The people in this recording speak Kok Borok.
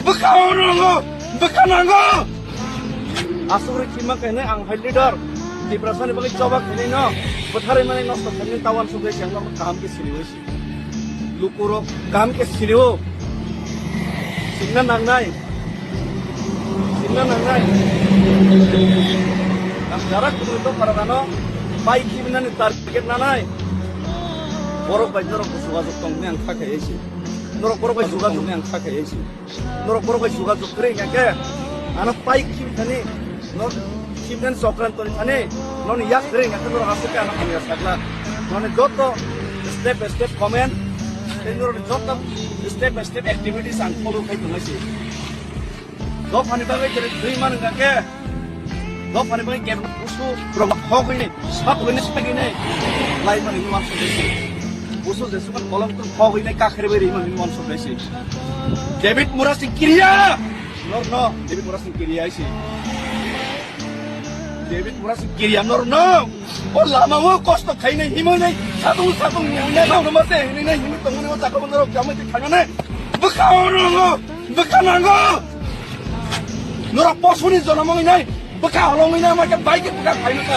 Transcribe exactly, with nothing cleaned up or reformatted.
Bwkha nango, bwkha nango. Aswk rwi khima khe hinwi ang hai leader. Tiprasani bagwi choba khainai no. Bwtharwi mani nosto khainai tawan sugwi se ang no kaham khe sini wi si. Lukurok kaham khe sini o. Singna nangnai. Singna nangnai. Ang jarak kudu to paragano. Pai khibinani target nanai. Borok bai norok jogajog tongni ang kha khe isi. Norok borok bai jogajog ni ang kha khe isi. Norok borok bai jogajog kwrwi hwnkhe ano pai khim thani, norok khimnani chokran toni thani, noni yak kwrwi hwnkhe norok aswk khe ano hamya sakla. Noni joto step by step comment tei norok joto step by step activities ang follow khai tongnai si. Dophani bagwi kwrwi thwi man hwnkhe Dophani bai kebo busu rok hogwi ni, sap hogwi ni, sap hogwi ni. Lai mani nuan sokhe si. Busu jesukan kolom tu hogwi ni kakhre bai ri mani nuan sokhe si. David Murasing kiriya. Nor no, David Murasing kiriya si. David Murasing kiriya nor no. O lama o kosto khainai himoi nai. Satung satung ni nai no ma se ni nai himoi tong ni o chakabon rok jamai te khangane. Bwkha o no. Bwkha nango. Norok posuni jonom wngwi nai. Bwkha holongwi nai ma khe bai khe bwkha khainai.